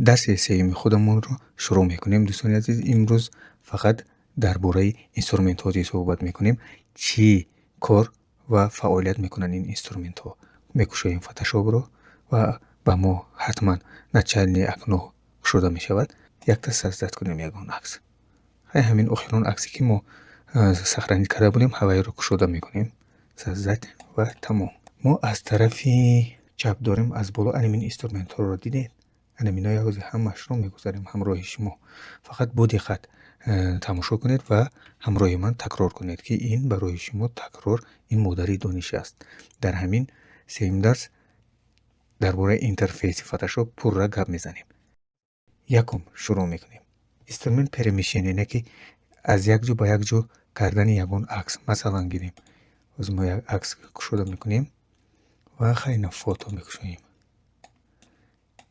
Дарси сеюми худамонро шурӯъ мекунем, дӯстони азиз. Имрӯз фақат дар бораи инструментҳо суҳбат мекунем, чӣ кор ва фаъолият мекунанд ин инструментҳо. Мекушоем Фотошопро ва ба мо ҳатман начальное окно кушода мешавад. Якта создать кунем ягон акс. Ҳай, ҳамин охирон аксе, ки мо сохранить карда будем, ҳавайро кушода мекунем. Создать ва тамом. Мо аз тарафи чап дорем, аз боло анамин инструментҳоро дидед. Анаминои ҳозир ҳамаашро мегузарем ҳамроҳи шумо. Фақат бо диққат тамошо кунед ва ҳамроҳи ман такрор кунед, ки ин барои шумо такрор ин модари дониш аст. Дар ҳамин сеюм дарс дар бораи интерфейси Фотошоп пурра гап мезанем. Якум, шурӯъ мекунем. Инструмент перемещение, яъне ки аз як ҷо ба як ҷо кардани ягон акс. Масалан, гирем, ҳозир мо як акс кушода мекунем ва хайна фото мекушоем.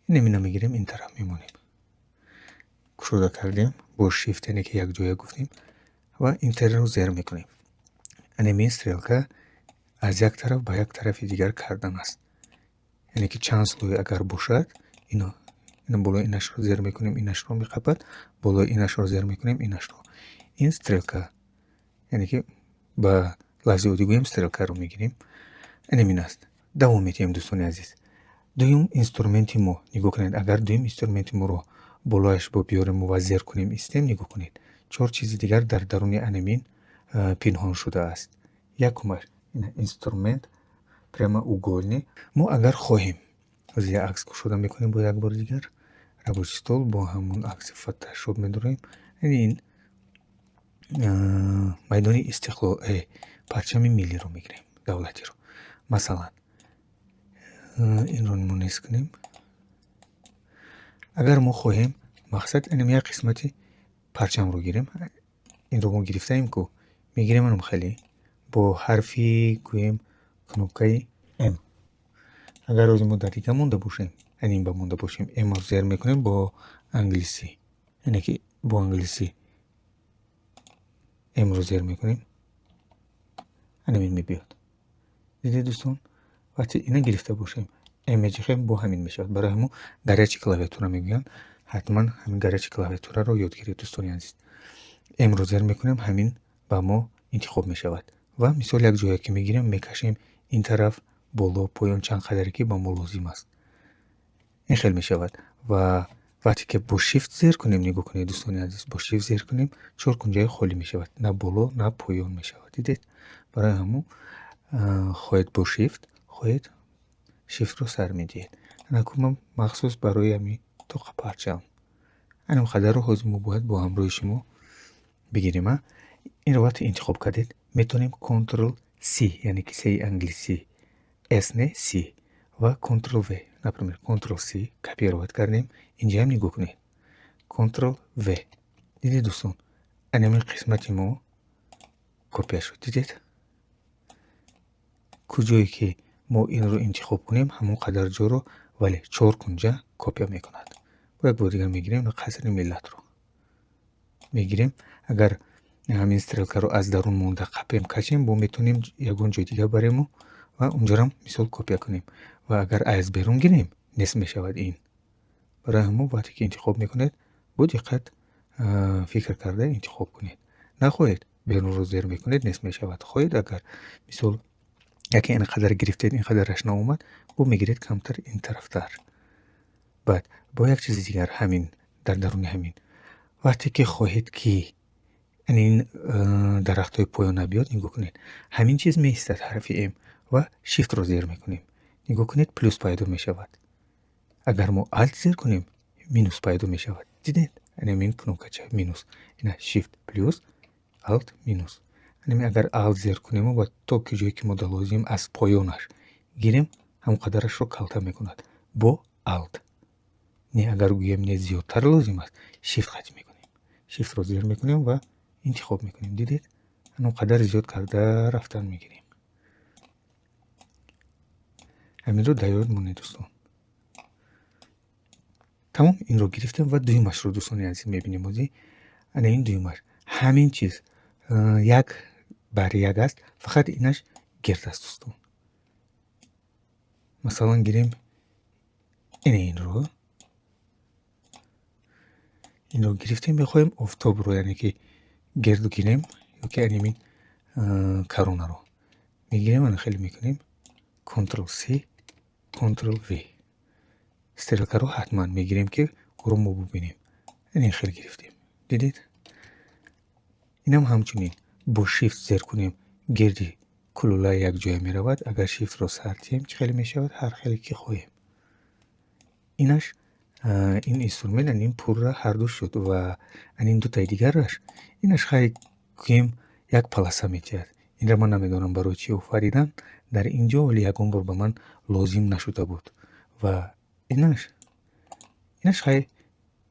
Инамина мегирем, ин тараф мемонем. Кушода кардем бо Shift, яъне ки якҷоя гуфтем, ва Enter ро зер мекунем. Анамин стрелка аз як тараф ба як тарафи дигар кардан аст. Яъне ки чанд слой агар бошад, ино болои инашро зер мекунем, инашро меқапад, болои инашро зер мекунем, инашро. Ин стрелка, яъне ки ба лафзи оддӣ гӯем, стрелкаро мегирем. Анамин аст. Давом медиҳем, дӯстони азиз. Дуюм инструменти мо, нигоҳ кунед, агар дуюм инструменти моро болояш бо биёрем ва зер кунем, истем, нигоҳ кунед, чор чизи дигар дар даруни анамин пинҳон шудааст. Якумаш инструмент прямоугольный. Мо агар хоҳем, ҳозир як акс кушода мекунем, бо як бори дигар рабочий стол, бо ҳамон акси Фотошоп медорем. Ин майдони Истиқлол, парчами миллиро мегирем, давлатиро. Масалан, инро мо нест кунем. Агар мо хоҳем, мақсад инам як қисмати парчамро гирем, инро мо гирифтаем ку, мегирем анам хеле бо ҳарфи, гӯем, кнопкаи М. Агар ҳозир мо дар дига монда бошем, ин ба монда бошем, М-ро зер мекунем бо англисӣ, яъне ки бо англисӣ М-ро зер мекунем, анамин мебиёд. Дидед, дӯстон, вақте ина гирифта бошем, М меҷихем, бо ҳамин мешавад. Барои ҳамон горячий клавиатура мегӯянд. Ҳатман ҳамин горячий клавиатураро ёд гиред, дӯстони азиз. М-ро зер мекунем, ҳамин ба мо интихоб мешавад. Ва мисол, як ҷое ки мегирем, мекашем ин тараф, боло, поён, чанд қадаре ки ба мо лозим аст. Ин хел мешавад. Ва вақте ки бо Shift зер кунем, нигоҳ кунед, дӯстони азиз, бо Shift зер кунем, чор кунҷаи холӣ мешавад. На боло, на поён мешавад. Дидед? Барои ҳамон хоҳед бо Shift, хоҳед Shift-ро сар медиҳед. Анаку ман махсус барои ҳамин тоқа парчам. Анам қадарро ҳозир мо бояд бо ҳамроҳи шумо бигирем. А инро вақте интихоб кардед, метавонем Ctrl C, яъне ки C-и англисӣ, S не, C, ва Ctrl V, например, Ctrl C, копировать кардем. Инҷаам нигоҳ кунед. Ctrl V. Дидед, дӯстон, анамин қисмати мо копия шуд. Дидед? Куҷое ки мо инро интихоб кунем, ҳамон қадар ҷоро, вале чор кунҷа копия мекунад. Бо як бор дигар мегирем, Қасри Миллатро мегирем. Агар ҳамин стрелкаро аз дарун монда қапем, кашем, бо метавонем ягон ҷои дигар барему ва унҷорам мисол копия кунем. Ва агар аз берун гирем, нест мешавад ин. Барои ҳамон вақте ки интихоб мекунед, бо диққат фикр карда интихоб кунед. Нахоҳед, берунро зер мекунед, нест мешавад. Хоҳед, агар мисол яке ин қадар гирифтед, ин қадараш наомад, бо мегиред камтар ин тарафтар. Баъд бо як чизи дигар, ҳамин дар даруни ҳамин, вақте ки хоҳед, ки ин дарахтҳои поён набиёд, нигоҳ кунед, ҳамин чиз меистад, ҳарфи М, ва Shift-ро зер мекунем. Нигоҳ кунед, плюс пайдо мешавад. Агар мо Alt зер кунем, минус пайдо мешавад. Дидед? Ҳамин кнопкача минус. Ина Shift плюс, Alt минус. Ҳамин агар Alt зер кунему ва то ки ҷое ки мо лозим аз поёнаш гирем, ҳамон қадарашро калта мекунад бо Alt. Не, агар гӯем, не, зиёдтар лозим аст, Shift қатъ мекунем. Shift-ро зер мекунем ва интихоб мекунем. Дидед? Ҳамон қадар зиёд карда рафтан мегирем. Ҳаминро дар ёд монед, дӯстон. Тамом, инро гирифтем ва дуюмашро, дӯстони азиз, мебинем ҳозир. Ана ин дуюмаш. Ҳамин чиз як бар як аст, фақат инаш гирд аст, дӯстон. Масалан, гирем ина инро. Инро гирифтем, мехоҳем офтобро, яъне ки гирду гирем ё ки анамин коронаро мегирем, ана хеле мекунем Ctrl C, Ctrl V. Стрелкаро ҳатман мегирем, ки ӯро мо бубинем. Ин хел гирифтем. Дидед? Инам ҳамчунин бо Shift зер кунем, гирди кулула якҷоя меравад. Агар Shift-ро сар диҳем, чӣ хеле мешавад? Ҳар хеле ки хоҳем. Инаш ин инструмент анин пурра ҳарду шуд ва анин дутаи дигараш инаш хай гӯем як полоса метиҳад. Инро ман намедонам, барои чӣ офариданд дар ин ҷо, вале ягон бор ба ман лозим нашуда буд. Ва инаш хай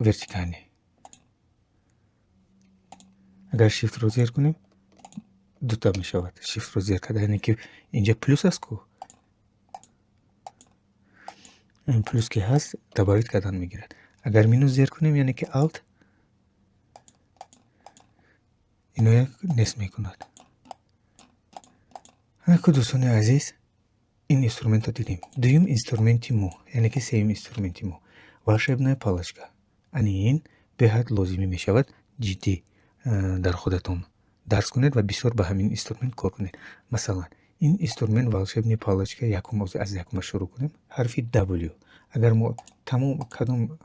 вертикальный. Агар Shift-ро зер кунем, дута мешавад. Shift-ро зер карда, яъне ки инҷа плюс аст ку, плюс ки ҳаст, добавить кардан мегирад. Агар минус зер кунем, яъне ки Alt, ино нест мекунад. Анаку, дӯстони азиз, ин инструментро дидем. Дуюм инструменти мо, яъне ки сеюм инструменти мо, волшебная палочка. Ани ин беҳад лозимӣ мешавад. Ҷиддӣ дар худатон дарс кунед ва бисёр ба ҳамин инструмент кор кунед. Масалан, ин инструмент волшебная палочка, якум, аз якума шурӯъ кунем. Ҳарфи W. Агар мо тамом кадом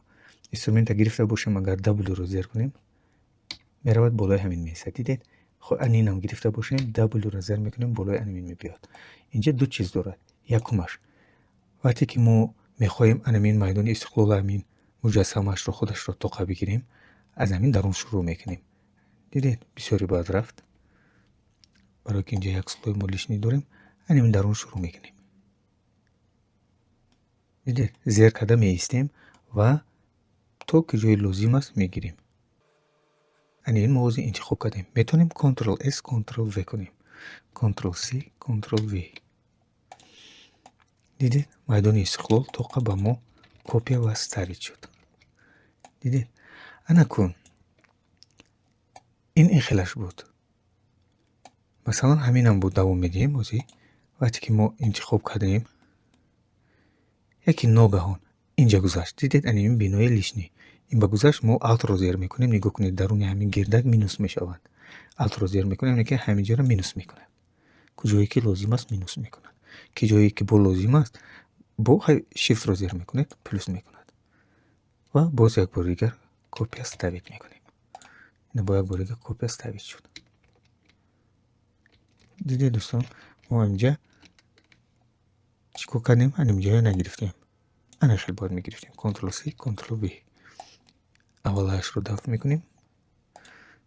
инструмента гирифта бошем, агар W-ро зер кунем, меравад, болои ҳамин меистад. Дидед? Анинам гирифта бошем, W-ро зер мекунем, болои анамин мебиёд. Инҷа ду чиз дорад. Якумаш, вақте ки мо мехоҳем анамин майдони Истиқлол, ҳамин муҷассамаашро худашро тоқа бигирем, аз ҳамин дарун шурӯъ мекунем. Дидед, бисёре бояд рафт, барое ки инҷа як слой мо лишний дорем. Анамин дарун шурӯъ мекунем. Дидед, зер карда меистем ва то ки ҷои лозим аст мегирем. Ани ин мо ҳозир интихоб кардем. Метавонем Ctrl S, Ctrl V кунем, Ctrl C, Ctrl V. Дидед, майдони Истиқлол тоқа ба мо копия ва вставить шуд. Дидед? Ана кун, ин хелаш буд. Масалан, ҳаминам буд. Давом медиҳем. Ҳозир вақте ки мо интихоб кардем, яке ногаҳон инҷа гузашт. Дидед, ани ин бинои лишний ин ба гузашт. Мо Alt-ро зер мекунем. Нигоҳ кунед, даруни ҳамин гирдак минус мешавад. Alt-ро зер мекунем, ки ҳаминҷоро минус мекунад. Куҷое ки лозим аст, минус мекунад, ки ҷое ки бо лозим аст, бо Shift-ро зер мекунед, плюс мекунад. Ва боз як бори дигар копия вставить мекунем. Ина бо як бори дигар копия вставить шуд. Дидед, дӯстон, мо инҷа чӣ кор кардем? Ҳаминҷоя нагирифтем. Ана хел бояд мегирифтем. Ctrl C, Ctrl V. Аввалаашро дафъ мекунем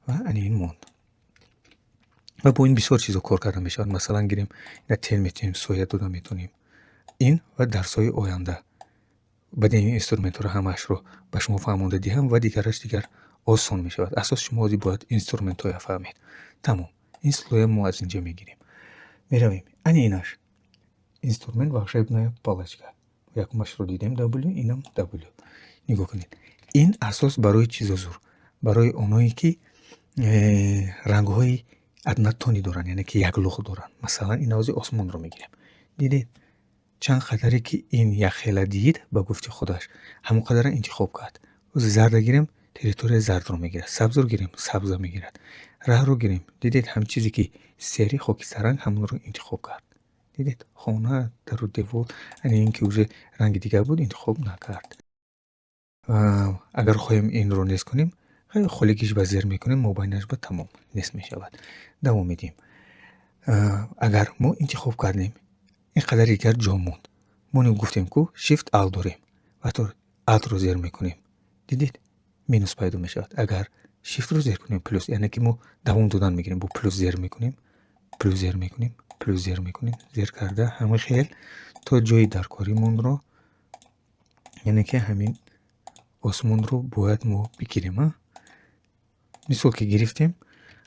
ва ани ин монд. Ва бо ин бисёр чизо кор карда мешавад. Масалан, гирем, ина тень метавонем, соя дода метавонем. Ин ва дарсҳои оянда баъди ин инструментҳоро ҳамаашро ба шумо фаҳмонда диҳам ва дигараш дигар осон мешавад. Асос, шумо ҳозир бояд инструментҳоя фаҳмед. Тамом, ин слоя мо аз инҷа мегирем, меравем. Ани инаш инструмент волшебная палочка. Якумашро дидем, W, инам W. Нигоҳ кунед, ин асос барои чизо зур, барои оное ки рангҳои однотонный доранд, яъне ки яклух доранд. Масалан, ин ҳозир осмонро мегирем. Дидед, чанд қадаре ки ин якхела дид, ба гуфти худаш ҳамон қадара интихоб кард. Зарда гирем, территорияи зардро мегирад. Сабзро гирем, сабза мегирад. Раҳро гирем, дидед, ҳам чизе ки серый, хокистаранг, ҳамонро интихоб кард. Дидед, хона, дару девор, ани ин ки уже ранги дигар буд, интихоб накард. Агар хоҳем инро нест кунем, холигиш ба зер мекунем, мобайнаш ба, тамом, нест мешавад. Давом медиҳем. Агар мо интихоб кардем, ин қадари дигар ҷо монд. Мо гуфтем ку, Shift Alt дорем. Вақто Alt-ро зер мекунем, дидед, минус пайдо мешавад. Агар Shift-ро зер кунем, плюс, яъне ки мо давом додан мегирем. Бо плюс зер мекунем, плюс зер мекунем, плюс зер мекунем, зер карда ҳама хел то ҷои даркоримонро, яъне ки ҳамин осмонро бояд мо бигирем. А мисол ки гирифтем,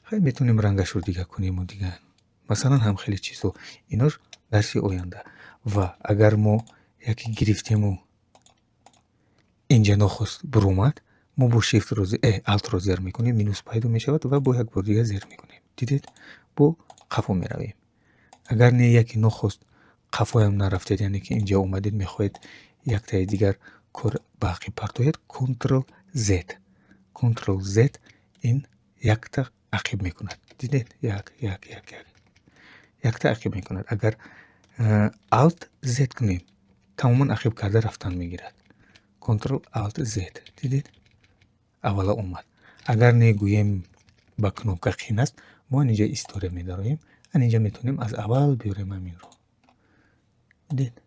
хай, метавонем рангашро дигар кунему дигар, масалан, ҳам хеле чизҳо. Инош дарси оянда. Ва агар мо яке гирифтему инҷа нохост буромад, мо бо Shift-ро Alt-ро зер мекунем, минус пайдо мешавад ва бо як бор дигар зер мекунем. Дидед, бо қафо меравем. Агар не, яке нохост қафоям нарафтед, яъне ки инҷа омадед, мехоҳед яктаи дигар кор ба ақиб партоед, Ctrl Z. Ctrl Z, ин якта ақиб мекунад. Дидед, як, як, як, як, якта ақиб мекунад. Агар Alt Z кунем, тамоман ақиб карда рафтан мегирад. Ctrl Alt Z, дидед, аввала омад. Агар не гӯем, ба кнопка қин аст, мо инҷа история медароем, ан инҷа метавонем аз аввал биёрем ҳаминро. Дидед,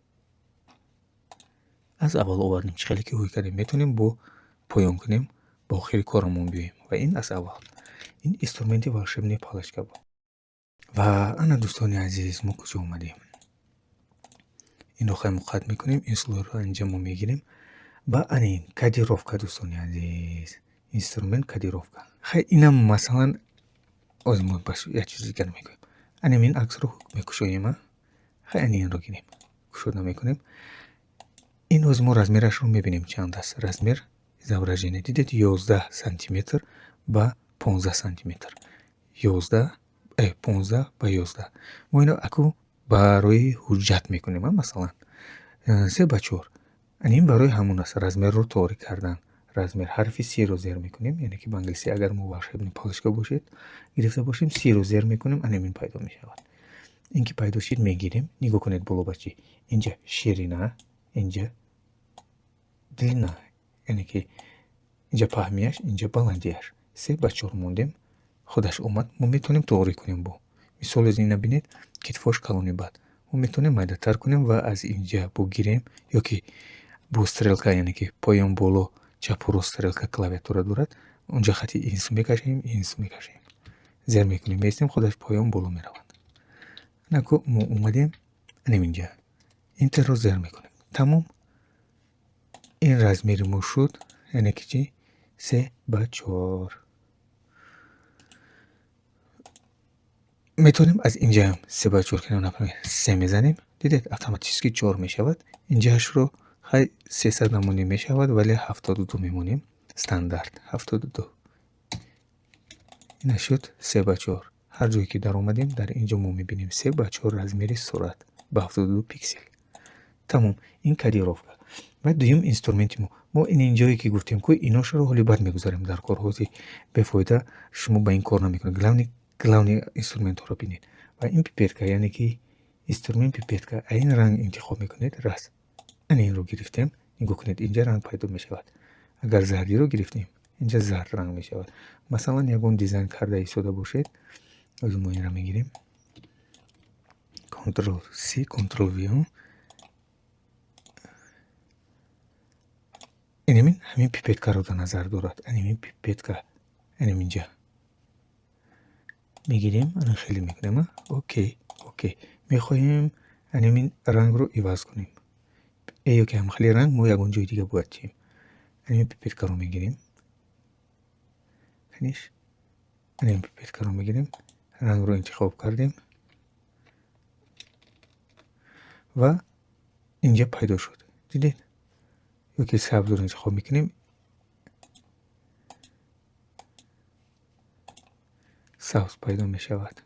аз аввал овардем. Чӣ хеле ки ҳуй кардем, метавонем бо поён кунем, ба охири корамон биёем ва ин аз аввал. Ин инструменти волшебная палочка буд. Ва ана, дӯстони азиз, мо куҷо омадем? Инро хай муқадд мекунем, ин слой ро инҷа мо мегирем ба ана ин кадировка. Дӯстони азиз, инструмент кадировка. Хай, инам, масалан, оз мо як чизи дигар мегӯем. Анам ин аксро мекушоем. А хай, ани инро гирем, кушода мекунем. Ин оз мо размер ашро мебинем, чанд аст размер изображение. Дидед, 11 сантиметр ба 15 сантиметр, 11, 15 ба 11. Мо ино аку барои ҳуҷҷат мекунем, масалан, 3 ба 4. Ин барои ҳамон аст, размер ро тоғрӣ кардан. Размер, ҳарфи C ро зер мекунем, яъне ки ба англисӣ агар мо волшебный палочка бошед гирифта бошем, C ро зер мекунем, анамин пайдо мешавад. Ин ки пайдо шид, мегирем. Нигоҳ кунед, боло ба чӣ? Инҷа ширина, инҷа длина, яъне ки инҷа паҳмияш, инҷа баландияш. 3 ба 4 мондем, худаш омад. Мо метавонем тоғрӣ кунем. Бо мисол аз ина бинед, китфош калони бад, мо метавонем майдатар кунем ва аз инҷа бигирем ё ки бо стрелка, яъне ки поён, боло, чапу рост стрелка клавиатура дорад, онҷа хати инсу мекашем, инсу мекашем, зер мекунем, меистем, худаш поён, боло меравад. Наку мо омадем анем инҷа, Enter ро зер мекунем, тамом. Ин размер и мо шуд, яъне ки чӣ? 3 ба 4. Метавонем аз инҷаам 3 ба 4 кунем. Например, се мезанем, дидед, автоматически чор мешавад. Инҷаашро хай 300 намонем, мешавад, вале 72 мемонем, стандарт 72. Ина шуд 3 ба 4. Ҳар ҷое ки даромадем, дар инҷо мо мебинем 3 ба 4 размер и сурат ба 72 пиксел. Тамом, ин кадировка. Ва дуюм инструменти мо ин инҷое ки гуфтем ку, иношро ҳоли баъд мегузарем дар корҳои бефоида, шумо ба ин кор намекунед. Главный, главный инструментҳоро бинед. Ва ин пипетка, яъне ки инструмент пипетка, а ин ранг интихоб мекунед. Раз, ана инро гирифтем, нигоҳ кунед, инҷа ранг пайдо мешавад. Агар зардиро гирифтем, инҷа зард ранг мешавад. Масалан, ягон дизайн карда истода бошед, ҳозир мо инро мегирем, Ctrl C, Ctrl V. Инамин ҳамин пипетка ро дар назар дорад. Анамин пипетка, анам инҷа мегирем, ана хеле мекунем. Окей. Мехоҳем анамин рангро иваз кунем ё ки ҳамхели ранг мо ягон ҷои дига бояд чиҳем. Анамин пипетка ро мегирем, каниш, анамин пипетка ро мегирем, рангро интихоб кардем ва инҷа пайдо шуд, дидед? Ё ки сабзро интихоб мекунем, сабз пайдо мешавад.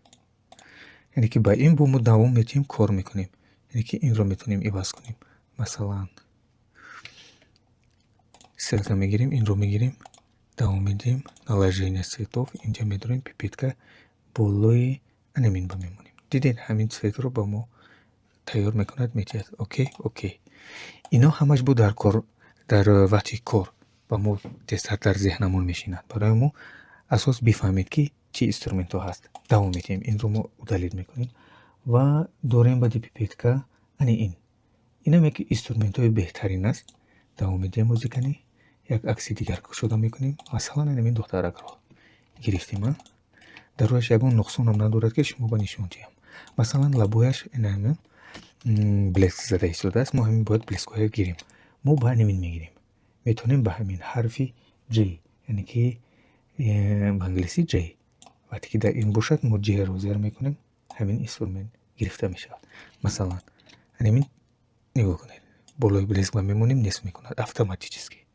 Яъне ки ба ин бо мо давом метиҳем, кор мекунем, яъне ки инро метавонем иваз кунем. Масалан, стрелка мегирем, инро мегирем, давом медиҳем, наложение цветов, инҷа медорем пипетка, болои анамин ба мемонем. Дидед, ҳамин цвет ро ба мо тайёр мекунад, метиҳад. Окей. Ино ҳамаш бу дар кор, дар вақти кор ба мо тезтар дар зеҳнамон мешинад. Барои мо асос бифаҳмед, ки чӣ инструментҳо ҳаст. Давом медиҳем, инро мо удалить мекунем ва дорем баъди пипетка ани ин. Инам яке инструментҳои беҳтарин аст. Давом медиҳем, музикани як акси дигар кушода мекунем. Масалан, анамин духтаракро гирифтем, а дар рӯяш ягон нуқсонам надорад, ки шумо ба нишон диҳам. Масалан, лабояш инамин блеск зада истодааст. Мо ҳамин бояд блеск ҳоя гирем. Мо ба анамин мегирем, метавонем ба ҳамин ҳарфи J, яъне ки ба англисӣ J. Вақте ки дар ин бошад, мо J ро зер мекунем, ҳамин инструмент гирифта мешавад. Масалан, анамин, нигоҳ кунед, болои блеск ба мемонем, нест мекунад автоматически,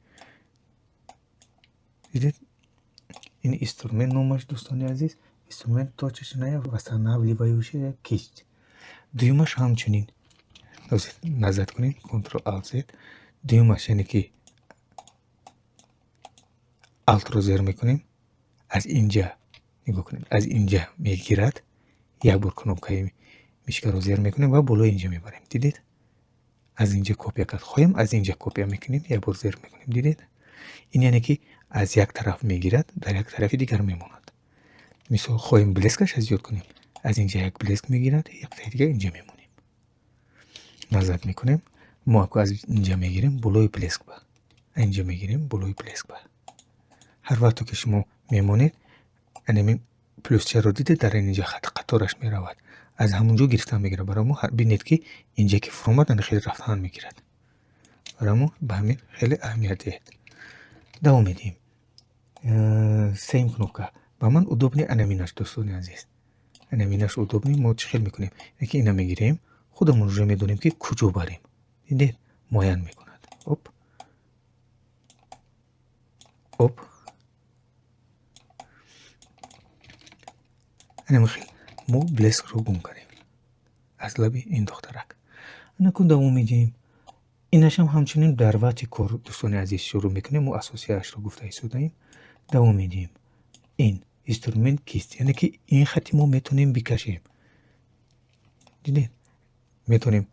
дидед? Ин инструмент номаш, дӯстони азиз, инструмент точечная восстанавливающая кисть. Дуюмаш ҳамчунин назар кунем, Ctrl Alt Z. Дуюмаш, яъне ки Alt ро зер мекунем, аз инҷа нигоҳ кунед, аз инҷа мегирад, як бор кнопкаи мышка ро зер мекунем ва болои инҷа мебарем. Дидед, аз инҷа копия кард. Хоҳем, аз инҷа копия мекунем, як бор зер мекунем. Дидед, ин яъне ки аз як тараф мегирад, дар як тарафи дигар мемонад. Мисол, хоҳем, блеск аша зиёд кунем, аз инҷа як блеск мегирад, яктаи дигар инҷа мемонем. Назад мекунем. Мо аку аз инҷа мегирем, болои блеск ба, инҷа мегирем, болои блеск ба. Ҳар вақто ки шумо мемонед, анамин плюс чаро дидед, дар инҷа хати қатораш меравад, аз ҳамун ҷо гирифтан мегирад. Барои мо бинед, ки инҷа ки фуромад, ана хеле рафтан мегирад. Барои мо ба ҳамин хеле аҳамият диҳед. Давом медиҳем. Сеюм кнопка ба ман удобный анаминаш, дӯстони азиз, анаминаш удобный. Мо чӣ хел мекунем? Ки ина мегирем, худамон уже медонем, ки куҷо барем. Дидед, муайян мекунад. Оп, оп, анами хел мо блеск ро гум кардем аз лаби ин духтарак. Анакун давом медиҳем. Инашам ҳамчунин дар вақти кор, дӯстони азиз, шурӯъ мекунем. Мо асосияшро гуфта истодаем. Давом медиҳем. Ин инструмент кисть, яъне ки ин хати мо метавонем бикашем. Дидед, метавонем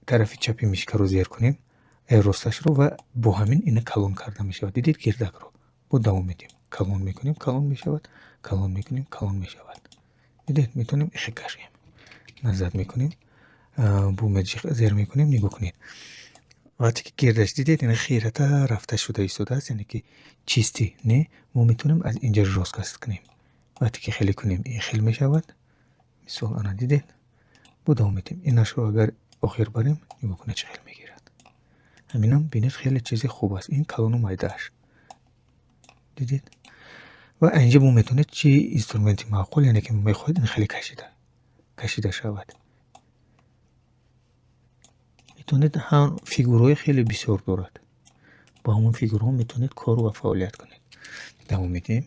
тарафи чапи мышка ро зер кунем, росташро, ва бо ҳамин ина калон карда мешавад. Дидед гирдакро? Бо давом медиҳем, калон мекунем, калон мешавад, калон мекунем, калон мешавад. Дидед, метавонем ихе кашем. Назад мекунем, бо зер мекунем. Нигоҳ кунед, вақте ки гирдаш, дидед, ина хирата рафта шуда истодааст, яъне ки чистый не. Мо метавонем аз инҷа жёсткость кунем. Вақте ки хеле кунем, ин хел мешавад. Мисол, ана дидед. Бо давом медиҳем. Инашро агар охир барем, нигоҳ кунед, чӣ хел мегирад. Ҳаминам, бинед, хеле чизи хуб аст. Ин калону майдааш, дидед. Ва инҷа мо метавонед чӣ инструменти маъқул, яъне ки мехоҳед, ин хеле кашида шавад, метавонед. Ҳам фигураҳои хеле бисёр дорад, бо ҳамон фигураҳо метавонед кор ва фаъолият кунед. Давом медиҳем.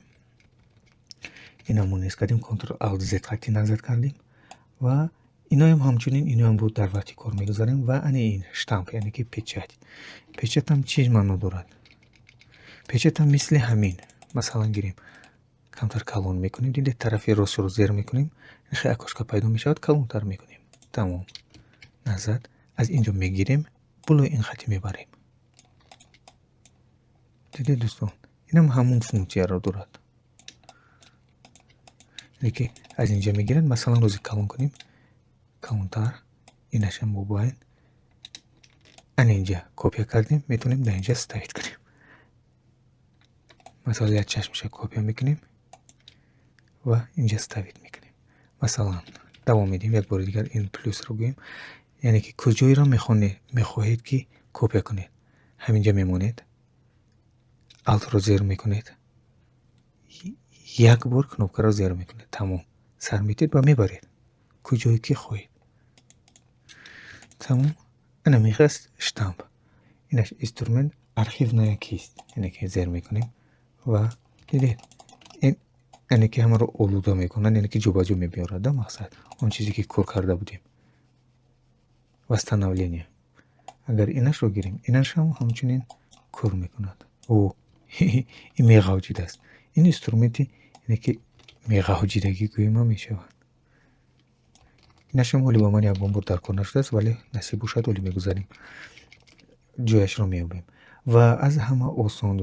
Ина мо нест кардем, Ctrl Alt Z хати назад кардем. Ва иноям ҳамчунин, иноям буд, дар вақти кор мегузарем. Ва ани ин штамп, яъне ки печать. Печать ам чӣ маъно дорад? Печать ам мисли ҳамин, масалан, гирем, камтар калон мекунем. Дидед, тарафи ростро зер мекунем, хе окошко пайдо мешавад, калонтар мекунем. Тамом, назад. Аз инҷо мегирем, болои ин хати мебарем. Дидед, дӯстон, инам ҳамун функсияро дорад, яъне ки аз инҷа мегирад. Масалан, рӯзи калон кунем, калонтар. Инашам мобайн ана инҷа копия кардем, метавонем дар инҷа ставить кунем. Масалан, як чашмаша копия мекунем ва инҷа ставить мекунем. Масалан, давом медиҳем. Як бори дигар ин плюс ро гӯем, яъне ки куҷоеро мехоҳед, ки копия кунед, ҳаминҷа мемонед, Alt ро зер мекунед, як бор кнопка ро зер мекунед, тамом, сар метед ва мебаред куҷое ки хоҳед. Тамом, ана мехаст штамп. Инаш инструмент архивная кисть, яъне ки зер мекунем ва дидед, яъне ки ҳамаро олуда мекунад, яъне ки ҷобаҷо мебиёрад. Да, мақсад он чизе ки кор карда будем. Восстановление, агар инашро гирем, инашам ҳамчунин кор мекунад. О, ин меғавҷидааст. Ин инструменти, яъне ки меғавҷидагӣ гӯема мешавад. Инашам ҳоли ба ман ягон бор дар кор нашудааст, вале насиб бошад, ҳоли мегузарем, ҷояшро меёбем. Ва аз ҳама осон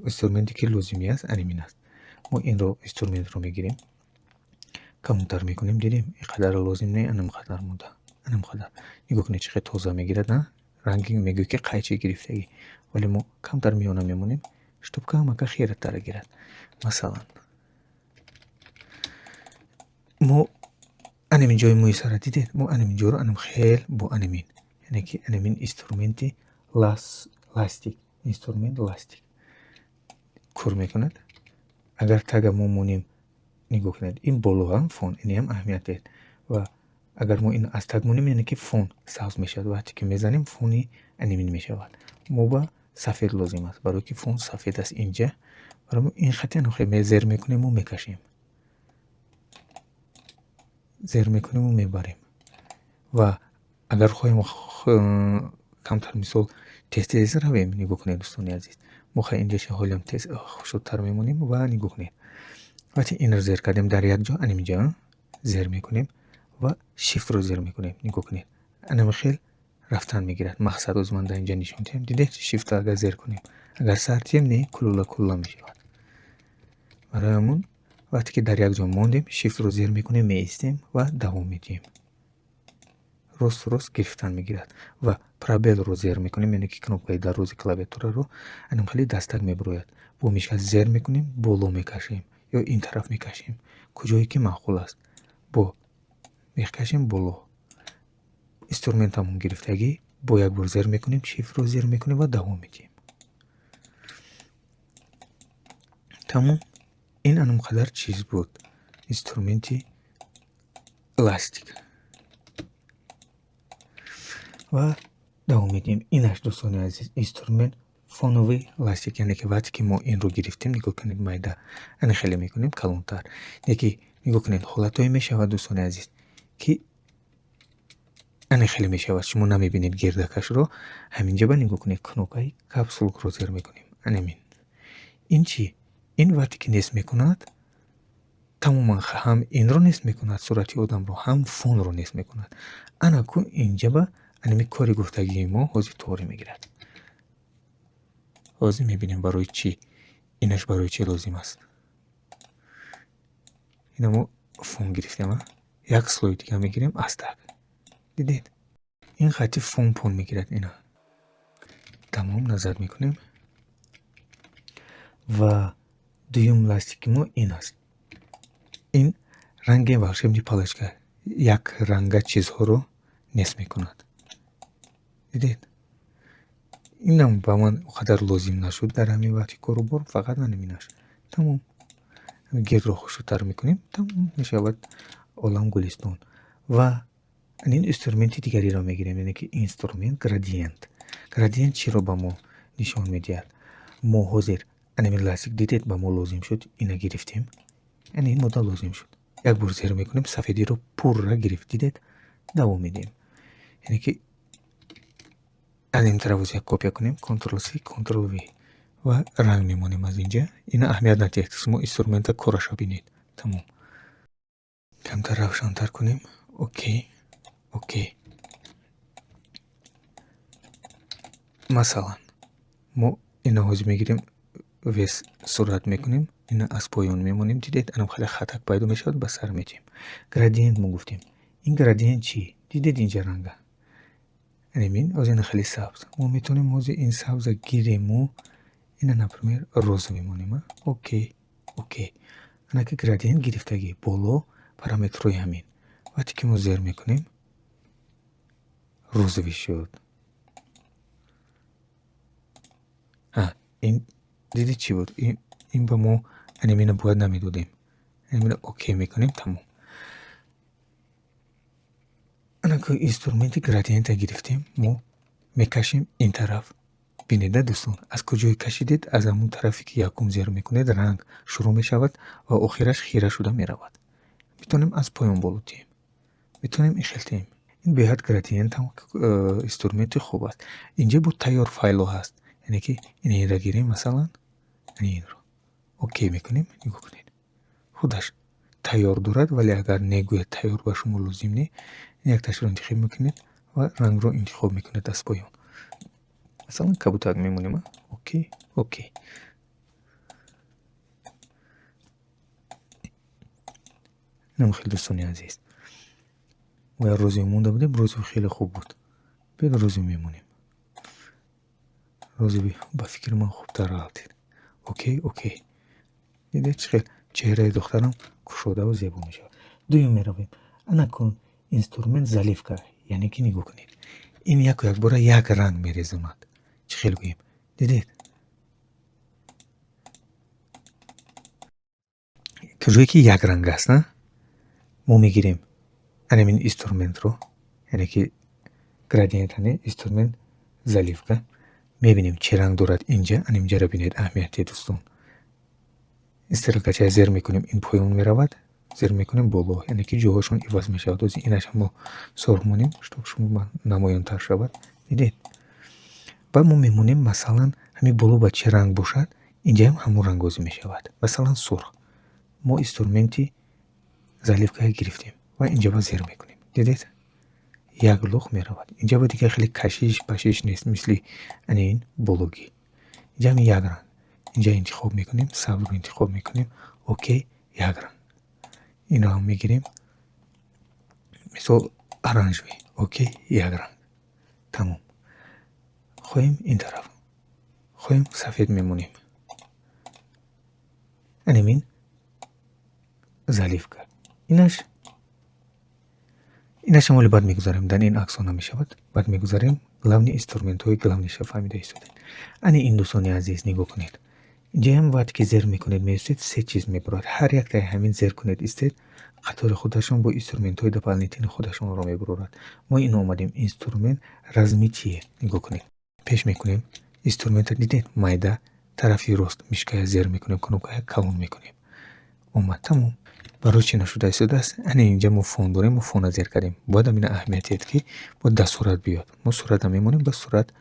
инструменте ки лозимӣ аст, анамин аст. Мо инро, инструментро мегирем, калонтар мекунем. Дидем, ин қадар лозим не, анам қадар монда, анам қадар. Нигоҳ кунед, чӣ хел тоза мегирад, на ранги мегӯӣ, ки қайчи гирифтагӣ. Вале мо камтар миёна мемонем, чтоб камака хиратара гирад. Масалан, мо анамин ҷои мӯи сара, дидед, мо анамин ҷоро анам хел бо анамин, яъне ки анамин инструменти ластик, инструмент ластик кор мекунад. Агар тага мо монем, нигоҳ кунед, ин болоам фон, иниам аҳамият диҳед. Ва агар мо ин аз таг монем, яъне ки фон сабз мешавад. Вақте ки мезанем, фони анамин мешавад. Мо ба сафед лозим аст, барое ки фон сафед аст инҷа. Барои мо ин хати зер мекунему мекашем, зер мекунему мебарем. Ва агар хоҳем камтар, мисол, тез тез равем, нигоҳ кунед, дӯстони азиз, мо Мо хай инҷаша ҳолиам тез хушрӯтар мемонем ва нигоҳ кунед. Вақте инро зер кардем дар як ҷо, анаминҷа зер мекунем ва Shift ро зер мекунем. Нигоҳ кунед. Анами хел рафтан мегирад. Мақсад оз ман дар инҷа нишон диҳам. Дидед, Shift агар зер кунем. Агар сар диҳем, не, кулула кулула мешавад. Барои ҳамун вақте ки дар як ҷо мондем, Shift ро зер мекунем, меистем ва давом медиҳем. Рост рост гирифтан мегирад ва пробел ро зер мекунем, яъне ки кнопкаи дарози клавиатураро, анам хеле дастак мебурояд. Бо мишка зер мекунем, боло мекашем ё ин тараф мекашем, куҷое ки маъқул аст. Бо мекашем боло. Инструментамон гирифтагӣ, бо як бор зер мекунем, Shift ро зер мекунем ва давом медиҳем. Тамом. Ин анам қадар чиз буд. Инструменти ластик. Ва давом медиҳем. Инаш, дӯстони азиз, инструмент фоновый ластик, яъне ки вақте ки мо инро гирифтем, нигоҳ кунед, майда ана хеле мекунем калонтар. Яки нигоҳ кунед, ҳолатҳое мешавад, дӯстони азиз, ки ана хеле мешавад, шумо намебинед гирдакашро. Ҳаминҷа ба нигоҳ кунед, кнопкаи Caps Lock ро зер мекунем. Анамин. Ин чӣ? Ин вақте ки нест мекунад, тамоман ҳам инро нест мекунад, сурати одамро, ҳам фонро нест мекунад. Ана ку инҷа ба анами кори гуфтагии мо ҳозир тоғри мегирад. Ҳозир мебинем, барои чӣ инаш, барои чӣ лозим аст. Ина мо фон гирифтем, як слой дига мегирем астак. Дидед? Ин хати фон пон мегирад ина. Тамом, назар мекунем. Ва дуюм ластики мо ин аст. Ин ранги волшебный палочка, як ранга чизҳоро нест мекунад. Дидед? Инам ба ман он қадар лозим нашуд дар ҳамин вақти кору бор, фақат наминаш. Тамом. Гирдро хушрӯтар мекунем, тамом мешавад олам гулистон. Ва ин инструменти дигареро мегирем, яъне ки инструмент градиент. Градиент чиро ба мо нишон медиҳад? Мо ҳозир анамин ластик, дидед, ба мо лозим шуд, ина гирифтем. Яъне ин мода лозим шуд. Як бор зер мекунем, сафедиро пурра гирифт, дидед? Давом медиҳем. Яъне ки аз ин тараф як копия кунем, Ctrl C, Ctrl V ва ранг мемонем аз инҷа. Ина аҳамият надиҳед, шумо инструмента кораша бинед. Тамом. Камтар равшантар кунем. Окей, окей. Масалан, мо ина ҳозир мегирем, вес сурат мекунем, ина аз поён мемонем, дидед, анам хеле хатак пайдо мешавад, ба сар метиҳем. Градиент мо гуфтем. Ин градиент чӣ? Дидед инҷа ранга? Анамин ҳозир ина хеле сабз. Мо метавонем ҳозир ин сабза гирему ина, например, розовый монем. Окей, окей. Ана ки градиент гирифтагӣ боло параметрҳои ҳамин. Вақте ки мо зер мекунем, розовый шуд. Ин дидед чӣ буд? Ин ба мо анамина бояд намедодем. Анамина окей мекунем, тамом. Ана ки инструменти градиента гирифтем, мо мекашем ин тараф. Бинед, дӯстон, аз куҷое кашидед, аз ҳамон тарафе ки якум зер мекунед, ранг шурӯъ мешавад ва охираш хира шуда меравад. Метавонем аз поён боло диҳем. Метавонем ин хел диҳем. Ин беҳад градиент ҳам инструменти хуб аст. Инҷа бо тайёр файлҳо ҳаст. Яъне ки инро гирем, масалан, инро. Окей мекунем, нигоҳ кунед. Худаш тайёр дорад, вале агар негӯяд тайёр ба шумо лозим не, якташро интихоб мекунед ва рангро интихоб мекунед аз поён. Масалан, кабутак мемонем. Окей, окей. Инам хеле, дӯстони азиз. Мо як розовый монда будем, розовый хеле хуб буд. Биёед розовый мемонем. Розовый ба фикри ман хубтар ғалтид. Окей, окей. Дидед, чӣ хел чеҳраи духтарам кушодаву зебо мешавад. Дуюм меравем. Ана кун инструмент заливка, яъне ки нигоҳ кунед. Ин яку якбора як ранг мерезонад. Чӣ хел гӯем? Дидед? Куҷое ки як ранг аст, на? Мо мегирем анамин инструментро, яъне ки градиент, ане инструмент заливка. Мебинем, чӣ ранг дорад инҷа, анаминҷаро бинед, аҳамияти дӯстон. Стрелкача зер мекунем, ин поён меравад, зер мекунем боло, яъне ки ҷоҳошон иваз мешавад. Ҳозир инаша мо сурх монем, чтоб шумо намоёнтар шавад. Дидед? Баъд мо мемонем, масалан, Ҳамин боло ба чӣ ранг бошад, инҷаам ҳамон рангозӣ мешавад. Масалан, сурх. Мо инструменти заливкая гирифтем ва инҷа ба зер мекунем. Дидед? Як лух меравад. Инҷа ба дигар хеле кашиш пашиш нест, мисли ани ин бологӣ. Инҷа ҳам як ранг. Инҷа интихоб мекунем, сабзро интихоб мекунем. Окей, як ранг. Инро ҳам мегирем. Мисол, оранжевый. Окей, як ранг. Тамом. Хоҳем ин тараф. Хоҳем, сафед мемонем. Анамин заливка. Инаш ҳам, оле баъд мегузарем. Дар ин аксҳо намешавад. Баъд мегузарем. Главный инструментҳои главныйша фаҳмида истодед. Ани ин, дӯстони азиз, нигоҳ кунед. Инҷаам вақте ки зер мекунед, меистед, се чиз мебурад. Ҳар яктаи ҳамин зер кунед, истед, қатори худашон бо инструментҳои дополнительный худашонро мебурорад. Мо ин омадем, инструмент размытие, нигоҳ кунед. Пеш мекунем. Инструментро дидед, майда, тарафи рост мышкая зер мекунем, кнопкая калон мекунем. Омад, тамом. Барои чӣ нашуда истодааст? Ани инҷа мо фон дорем, мо фона зер кардем. Бояд ҳамина аҳамият диҳед, ки бояд дар сурат биёд. Мо сурата мемонем, ба сурат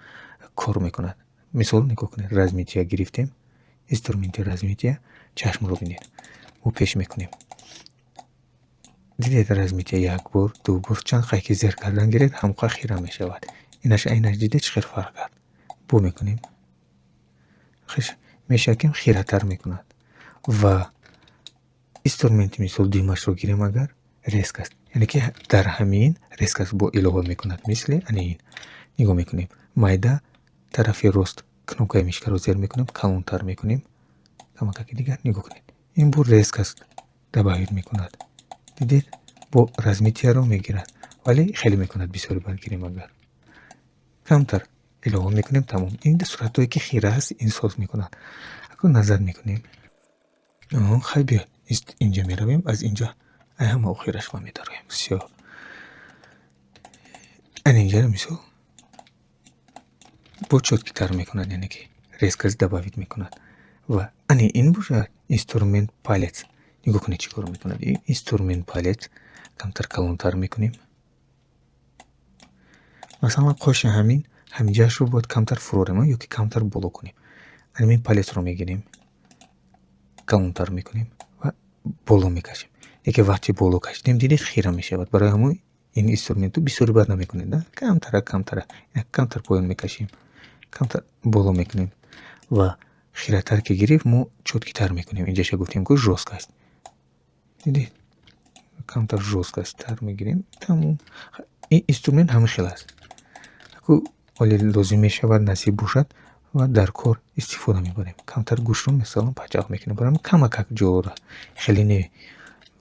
кор мекунад. Мисол, нигоҳ кунед, размытие гирифтем. Инструменти размытие, чашмро бинед. Мо пеш мекунем. Дидед, размытие як бор, ду бор, чанд қай ки зер кардан гиред, ҳамоқа хира мешавад. Инаш айнаш, дидед, чӣ хел фарқ кард. Бо мекунем. Мешавад, ки хиратар мекунад. Ва инструменти, мисол, дуюмашро гирем агар, резкость. Яъне ки дар ҳамин резкость бо илова мекунад, мисли ани ин. Нигоҳ мекунем. Майда, тарафи рост кнопкаи мышкаро зер мекунем, калонтар мекунем. Камакаки дигар, нигоҳ кунед. Ин бо резкость добавить мекунад. Дидед? Бо размытияро мегирад. Вале хеле мекунад бисёри бад гирем агар. Камтар илова мекунем, тамом. Ин суратҳое ки хира аст, ин соз мекунад. Акун назар мекунем. Хай, биё, инҷа меравем, аз инҷа ай ҳама охираш ма медароем. Всё. Ан инҷаро, мисол, бо чёткитар мекунад, яъне ки резкость добавить мекунад. Ва ани ин бошад инструмент палец. Нигоҳ кунед, чӣ кор мекунад. Ин инструмент палец камтар калонтар мекунем. Масалан, қоши ҳамин ҳаминҷаашро бояд камтар фурорем ё ки камтар боло кунем. Ҳамин палецро мегирем, калонтар мекунем ва боло мекашем. Яке вақте боло кашидем, дидед, хира мешавад. Барои ҳамон ин инструменту бисёри бад намекунед, камтара, камтара, камтар поён мекашем, камтар боло мекунем ва хиратар ки гирифт, мо чёткитар мекунем. Инҷаша гуфтем, ку жёсткость. Дидед, камтар жёсткостьтар мегирем, тамом. Ин инструмент ҳамин хел аст. Аку оле лозим мешавад, насиб бошад ва дар кор истифода мебарем. Камтар гӯштро, мисалан, пачақ мекунем. Барои камакак ҷора. Хеле не.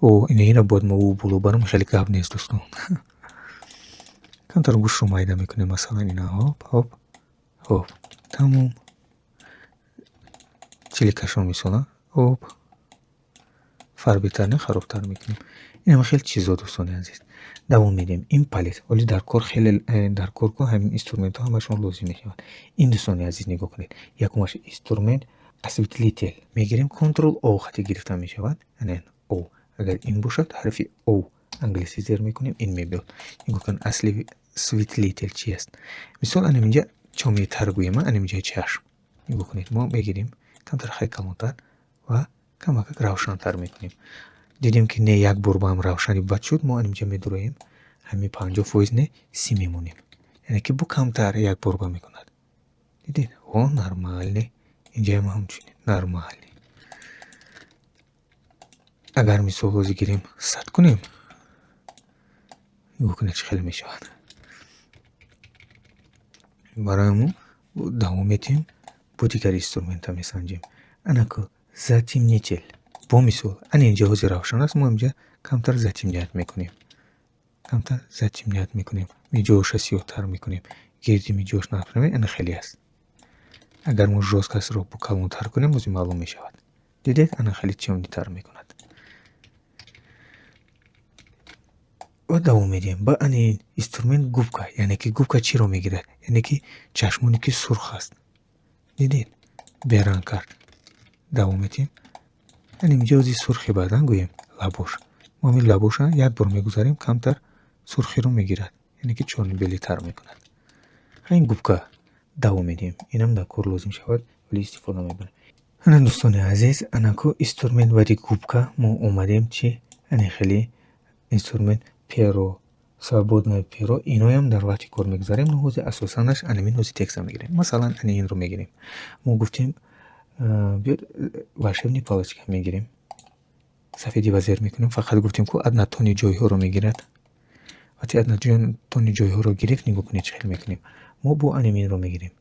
О, ина бояд мо ӯ боло барам, хеле гап нест, дӯстон. Камтар гӯштро майда мекунем, масалан, ина, ҳоп, ҳоп, ҳоп. Тамом. Чиликашро, мисолан, ҳоп. Фарбитар не, харобтар мекунем. Ин ҳама хел чизо, дӯстони азиз. Давом медиҳем. Ин палец. Оли дар кор хеле дар кор ку ҳамин инструментҳо ҳамашон лозим мешавад. Ин, дӯстони азиз, нигоҳ кунед. Якумаш инструмент осветлитель. Мегирем, Ctrl О хати гирифта мешавад. Ана О. Агар ин бошад, ҳарфи О англисӣ зер мекунем, ин мебиёд. Нигоҳ кунед, осветлитель чи аст? Мисол, ана инҷа чомитар гӯем, ана инҷаи чашм. Нигоҳ кунед, мо мегирем камтар, хай, калонтар ва камакак равшантар мекунем. Дидем, ки не, як бор ба ҳам равшани бад шуд, мо инҷа медуроем, ҳамин 50% не, 30 мемонем. Яъне ки бу камтар як борба мекунад. Дидед? О, нормально. Инҷаам ҳамчунин нормально. Агар, мисол, ҳозир гирем, 100 кунем, нигоҳ кунед, чӣ хеле мешавад. Барои мо давом медиҳем, бо дигар инструмента месанҷем. Анаку затемнитель. Бо мисол, ана инҷа ҳозир равшан аст, мо инҷа камтар затемнять мекунем. Камтар затемнять мекунем. Миҷоша сиёҳтар мекунем. Гирди миҷош, например, ана хеле аст. Агар мо жёсткостьро бо калонтар кунем, бози маълум мешавад. Дидед, ана хеле тёмныйтар мекунад. Ва давом медиҳем. Ба ани инструмент губка, яъне ки губка чиро мегирад? Яъне ки чашмоне ки сурх аст. Дидед? Беранг кард. Давом медиҳем. Яъне инҷа ози сурхи бадан гӯем, лабош. Мо ҳамин лабоша як бор мегузарем, камтар сурхиро мегирад. Яъне ки чёрно-белыйтар мекунад. Ин губка. Давом медиҳем. Инам дар кор лозим шавад, вале истифода мебарем. Ана, дӯстони азиз, анаку инструмент баъди губка мо омадем чи? Ани хеле инструмент перо, свободное перо, иноям дар вақти кор мегузарем. Но ҳозир асосанаш анамин ҳози текста мегирем. Масалан, ани инро мегирем. Мо гуфтем, биёд, волшебный палочка мегирем. Сафеди ба зер мекунем. Фақат гуфтем, ку однотонный ҷойҳоро мегирад. Вақте однотонный ҷойҳоро гирифт, нигоҳ кунед, чӣ хел мекунем. Мо бо аниминро мегирем.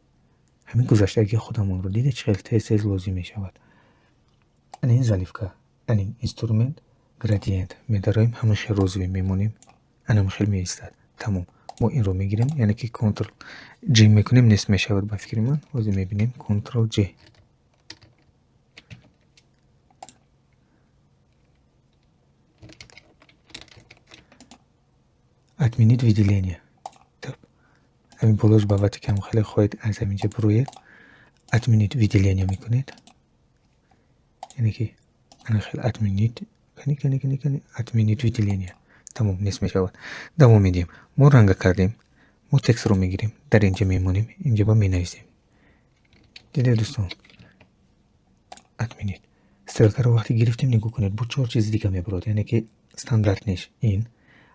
Ҳамин гузаштагии худамонро дида, чӣ хел тез тез лозим мешавад. Анин заливка, анин инструмент градиент медароем, ҳамин хел розовый мемонем, анам хел меистад. Тамом. Мо инро мегирем, яъне ки Ctrl J мекунем, нест мешавад, ба фикри ман. Ҳозир мебинем. Ctrl J. Отменить выделение. Ҳамин болош ба вақте ки хеле хоҳед, аз ҳаминҷа бироед, отменить выделение мекунед. Яъне ки ана хел отменить, кани, кани, кани, кани, отменить выделение. Тамом, нест мешавад. Давом медиҳем. Мо ранга кардем. Мо текстро мегирем, дар инҷа мемонем, инҷа ба менависем. Дидед, дӯстон? Отменить. Стрелкаро вақте гирифтем, нигоҳ кунед, бо чор чизи дига мебарод. Яъне ки стандартнеш ин,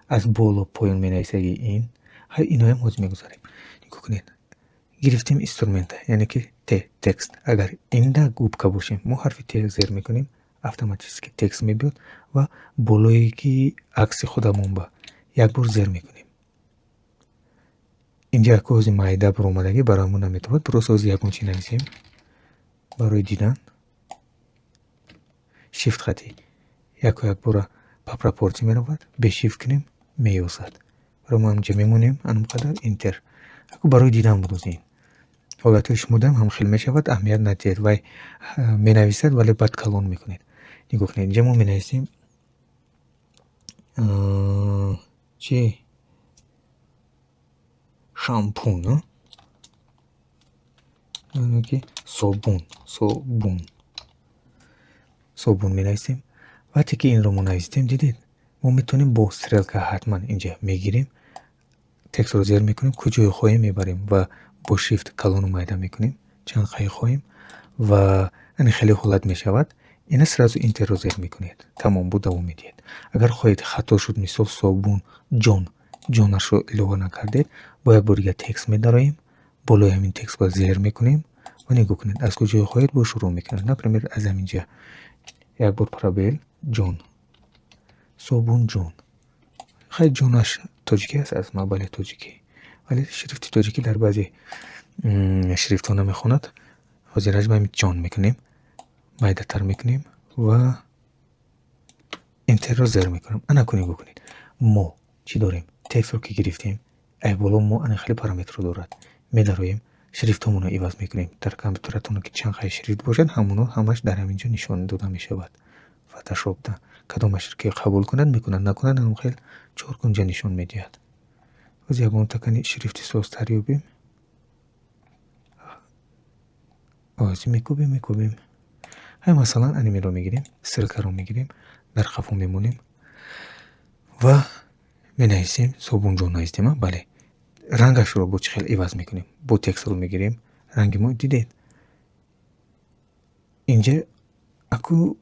аз боло поён менависаги ин. Ҳай, иноям ҳозир мегузарем. Нигоҳ кунед. Гирифтем инструмента, яъне ки Т, текст. Агар инда губка бошем, мо ҳарфи Т зер мекунем, автоматически текст мебиёд ва болое ки акси худамон ба як бор зер мекунем. Инҷа яко ҳозир майда баромадагӣ барои мо наметавонад, просто ҳозир ягон чи нависем барои дидан. Shift хати яко якбора по пропорция меравад, бе Shift кунем, меёзад. Барои мо ҳаминҷа мемонем, анам қадар Enter. Ако барои дидан буд ин. Ҳолатҳои шумо дам ҳам хел мешавад, аҳамият надиҳед. Вай менависад, вале баъд калон мекунед. Нигоҳ кунед, инҷа мо менависем чи? Шампун, яъне ки собун, собун. Собун менависем. Вақте ки инро мо навистем, дидед, мо метавонем бо стрелка ҳатман инҷа мегирем, текстро зер мекунем, куҷое хоҳем мебарем ва бо Shift калону майда мекунем, чанд қай хоҳем ва ани хеле ҳолат мешавад. Ина сразу Enter ро зер мекунед. Тамом, бу давом медиҳед. Агар хоҳед, хато шуд, мисол, собун ҷон, ҷонашро илова накардед, бо як бор дига текст медароем, болои ҳамин текст ба зер мекунем ва нигоҳ кунед, аз куҷое хоҳед бо шурӯъ мекунед. Например, аз ҳаминҷа як бор пробел, ҷон. Собун ҷон. Хай, ҷонаш тоҷикӣ аст аз ма, бале, тоҷикӣ. Вале шрифти тоҷикӣ дар баъзе шрифтҳо намехонад. Ҳозираш ба ҳамин ҷон мекунем, майдатар мекунем ва Enter ро зер мекунем. Ана ку нигоҳ кунед. Мо чӣ дорем? Текстро ки гирифтем, ай боло мо ана хеле параметрро дорад. Медароем, шрифтҳомонро иваз мекунем. Дар компютератон ки чанд қай шрифт бошад, ҳамоно ҳамаш дар ҳамин ҷо нишон дода мешавад. Фотошопда кадомаш ки қабул кунад, мекунад, накунад, ҳам хел чор кунҷа нишон медиҳад. Боз ягон такани шрифти созтар ёбем. Ҳозир мекӯбем, мекӯбем. Ҳай, масалан, анимеро мегирем, стрелкаро мегирем, дар қафо мемонем ва менависем собунҷон навистем, бале. Рангашро бо чӣ хел иваз мекунем? Бо текстро мегирем. Ранги мо, дидед? Инҷа аку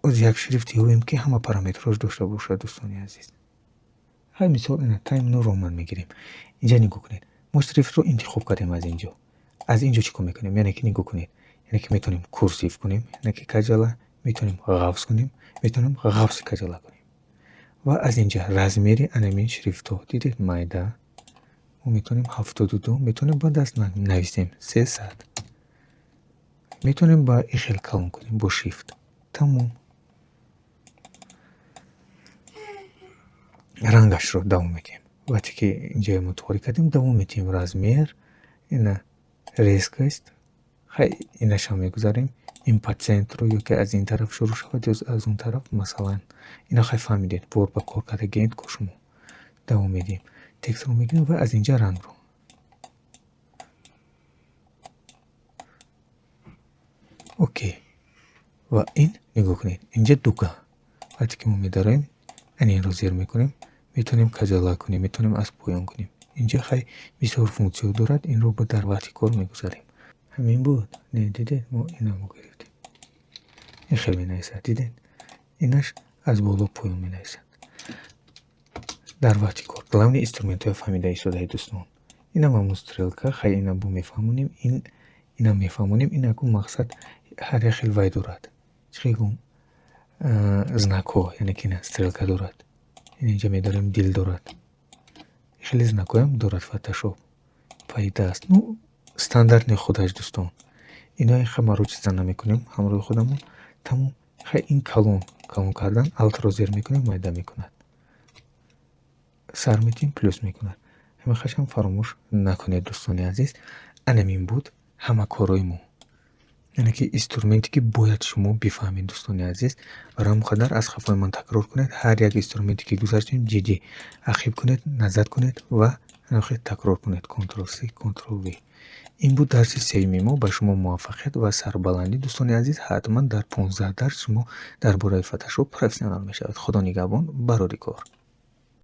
оз як шрифт ёбем, ки ҳама параметрҳош дошта бошад, дӯстони азиз. Ҳай, мисол, ина Times New Roman мегирем. Инҷа нигоҳ кунед. Мо шрифтро интихоб кардем аз инҷо. Аз инҷо чӣ кор мекунем? Яъне ки нигоҳ кунед. Яъне ки метавонем курсив кунем, яъне ки каҷала, метавонем ғафз кунем, метавонем ғафзи каҷала кунем. Ва аз инҷа размери анамин шрифтҳо, дидед, майда. Мо метавонем 72, метавонем ба даст нависем 300. Метавонем ба ин хел калон кунем бо Shift. Тамом. Рангашро давом медиҳем. Вақте ки инҷа мо туғрӣ кардем, давом медиҳем размер, ина резкость, хай, инашам мегузарем. Ин по центру ё ки аз ин тараф шурӯъ шавад ё аз он тараф, масалан. Ина хай, фаҳмидед, бор ба кор кардагиед ко шумо. Давом медиҳем. Текстро мегирем ва аз инҷа рангро. Окей. Ва ин нигоҳ кунед, инҷа дуга. Вақте ки мо медароем, ани инро зер мекунем, метавонем каҷала кунем, метавонем аз поён кунем. Инҷа хай бисёр функсияҳо дорад, инро бо дар вақти кор мегузарем. Ҳамин буд. Не, дидед, мо инамо гирифтем. Ин хел менависад, дидед? Инаш аз боло поён менависад. Дар вақти кор главный инструментҳои фаҳмида истодаи, дӯстон. Инам ҳамун стрелка, хай инам бо мефаҳмонем, ин инам мефаҳмонем, ин акун мақсад ҳар як хел вай дорад. Чӣ хел гум? Знакҳо, яъне ки ина стрелка дорад. Ин инҷа медорем, дил дорад. Хеле знакҳоям дорад Фотошоп. Пайда аст. Ну, стандартный худаш, дӯстон. Ино ха чиза намекунем ҳамроҳи худамон. Тамом. Хай, ин калон, калон кардан Altро зер мекунем, майда мекунад. Сар метиҳем, плюс мекунад. Ҳамин хашам фаромӯш накунед, дӯстони азиз. Анамин буд ҳама корҳои мо. Яъне ки инструменте, ки бояд шумо бифаҳмед, дӯстони азиз. Барои ҳамон қадар аз хафои ман такрор кунед. Ҳар як инструменте, ки гузаштем, ҷиддӣ ақиб кунед, назар кунед ва такрор кунед. Ctrl C, Ctrl V. Ин буд дарси сеюми мо. Ба шумо муваффақият ва сарбаландӣ, дӯстони азиз. Ҳатман дар 15 дарс шумо дар бораи Фотошоп профессионал мешавед. Худо нигаҳбон, барори кор.